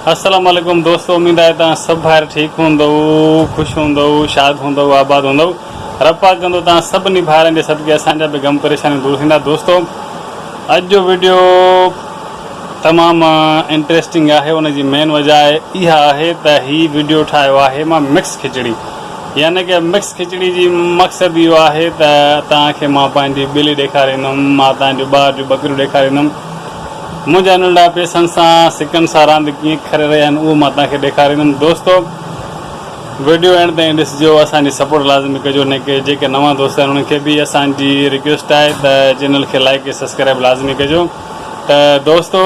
السلام عليڪم دوستو اميد آهي توهان سڀ ڀائر ٺيڪ هوندؤ خوش هوندؤ شاد هوندؤ آباد هوندؤ رب پاڪ ڪندو توهان سڀني ڀائرن جي صدقي اسان جا به غم پريشانيون دور ٿيندا دوستو اڄ جو وڊيو تمام انٽريسٽنگ آهي ان جي مين وجه آهي اها آهي ته هي وڊيو ٺاهيو آهي مان مڪس کچڙي يعني ڪه مڪس کچڙي جي مقصد اهو آهي ته توهان کي مان پنهنجي ٻلي ڏيکاريندم مان توهان جو ٻار جون ٻڪريون ڏيکاريندم منهنجا ننڍا پيسن سان سڪن سان راند ڪيئن ڪري رهيا آهن اهو مان توهان کي ڏيکاريندم دوستو وڊيو اينڊ تائين ڏسجو اسان جي سپورٽ لازمي ڪجو نڪي جيڪي نوان دوست آهن انهن کي به اسان جي رڪويسٽ آهي ته چينل کي لائڪ ۽ سبسڪرائب لازمي ڪجو ته دوستو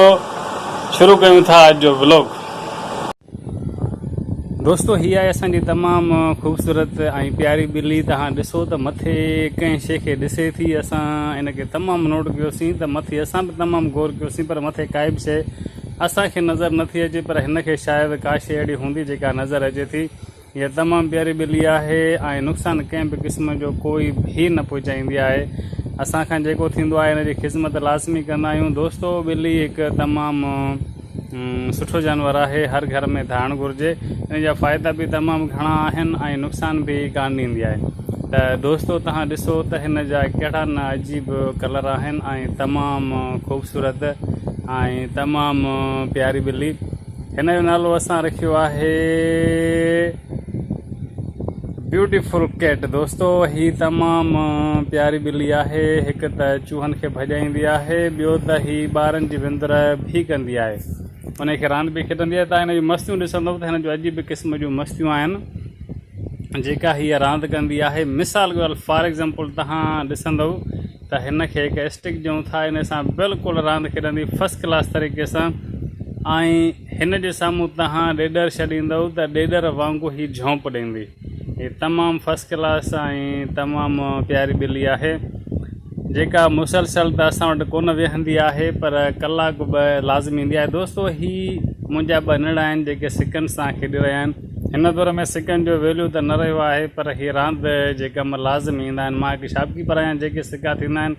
شروع ڪيون ٿا اڄ جو ولاگ. دوستو هي آهي اسان جي تمام خوبصورت ۽ پياري ٻلي توهان ڏسو ته مٿي ڪنهن شي کي ڏسي ٿي اسان ان کي تمام نوٽ ڪيوسين ته مٿي اسان به تمام غور ڪيوسين پر مٿي ڪائي به شي اسان کي نظر نٿي اچي پر هن کي شايد ڪا شي اهڙي هوندي جيڪا نظر اچي ٿي هيء تمام پياري ٻلي آهي ۽ نقصان ڪنهن به قسم جو ڪوئي به نه پهچائيندي آهي. اسان کان جيڪو ٿيندو آهي ان جي خذمت لازمي ڪندا آهيون. دوستو ٻلي هڪ تمام سٺو جانور آهي هر گهر ۾ ڌارڻ گهرجي. ان جا فائدا به تمام گهڻا آهن ۽ نقصان به ڪانه ڏيندي آهي. ته دوستو توهان ڏسو ته هن جا ڪهڙا نه عجيب ڪلر آهن ۽ تمام خوبصورت ۽ تمام پياري ٻلي. هن جو نالو اسان رکيو آهي بيوٽيفل ڪيٽ دوستو هي تمام پياري ٻلي آهي هڪ ته چوهن کي ڀڄائيندي آهي ٻيو ته هي ٻارن جي وندر به ڪندي آهي ان کي راند به کيڏندي آهي تان هن جون مستيون ڏسندو ته هن جون عجيب قسم جون مستيون آهن جيڪا هي راند ڪندي آهي مثال ڳالهه فار ايگزامپل تهان ڏسندو ته هن کي هڪ اسٽڪ ڏيون ٿا ان سان بلڪل راند کيڏندي فرسٽ ڪلاس طريقي سان ۽ هن جي سامهون تهان ڏيڏر ڇڏيندؤ ته ڏيڏر وانگو هي جهونپ ڏيندي هي تمام فرسٽ ڪلاس ۽ تمام پياري ٻلي آهي جيڪا مسلسل ته اسان وٽ ڪونه ويهندي آهي پر ڪلاڪ ٻه لازمي ايندي آهي دوستو هي منهنجا ٻه نڙ آهن جيڪي سڪن سان کيڏي رهيا آهن هن دور ۾ سڪن جو ويليو ته نه رهيو آهي پر هي راند جي ڪم لازم ايندا آهن. مان هڪ شاپ ڪيپر آهيان جيڪي سڪا ٿيندا آهن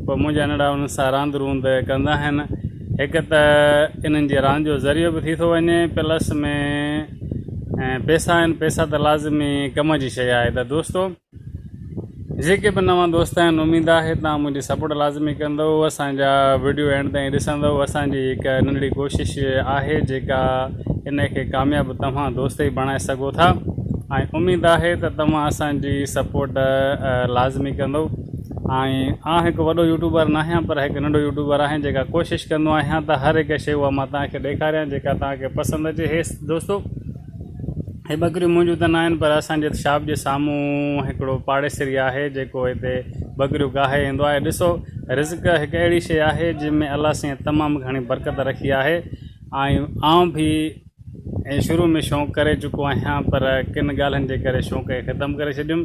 پوء منهنجا ننڍڙا انهن سان راند روند ڪندا آهن. هڪ ته انهن جي راند جو ذريعو به ٿي ٿو وڃي پلس ۾ پيسا آهن پيسا ته لازمي ڪم جي شيء آهي ته دوستو. جيڪي به نوان دوست آهن اميد آهي توهان منهنجي سپورٽ لازمي ڪندو اسان جا وڊيو اينڊ تائين ڏسندو اسان جي هڪ ننڍڙي ڪوشش آهي جيڪا ان کي ڪامياب توهان دوست ئي بڻائي سگهو ٿا ۽ اميد آهي ته توهان اسان جي سپورٽ لازمي ڪندو ۽ آن هڪ وڏو يوٽيوبر نه آهيان پر هڪ ننڍو يوٽيوبر آهيان جيڪا ڪوشش ڪندو آهيان ته هر هڪ شيء اها مان توهان کي ڏيکاريان جيڪا توهان کي پسند اچي هي دوستو هي ٻڪريون منهنجون ته ناهن پر اسان جي شاپ جي سامهون هڪڙو پاڙيسري آهي جيڪو هتي ٻڪريون ڪاهي ايندو آهي ڏسو رزق هڪ اهڙي شيء آهي جنهن ۾ الله سائين تمام گهڻي برڪت رکي آهي ۽ آئون به شروع ۾ شوق ڪري چڪو آهيان پر ڪن ڳالهين جي ڪري شوق کي ختم ڪري ڇڏيم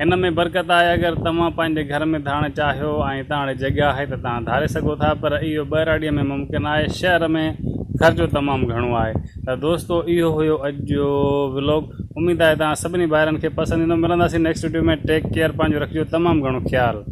هن ۾ برڪت آهي اگر توهان پنهنجي گهر ۾ ڌارڻ چاهيو ۽ توهان وٽ جڳهه آهي ته توهان ڌاري سگهو ٿا پر اهو ٻهراڙيء ۾ ممڪن آهي شهر ۾ خرچو تمام گهڻو آهي ته دوستو اهو هيو اڄ جو ولاگ اميد آهي توهان سڀني ڀائرن کي پسند ايندو ملنداسين نيڪسٽ وڊيو ۾ ٽيڪ ڪيئر پنهنجو رکجو تمام گهڻو خيال.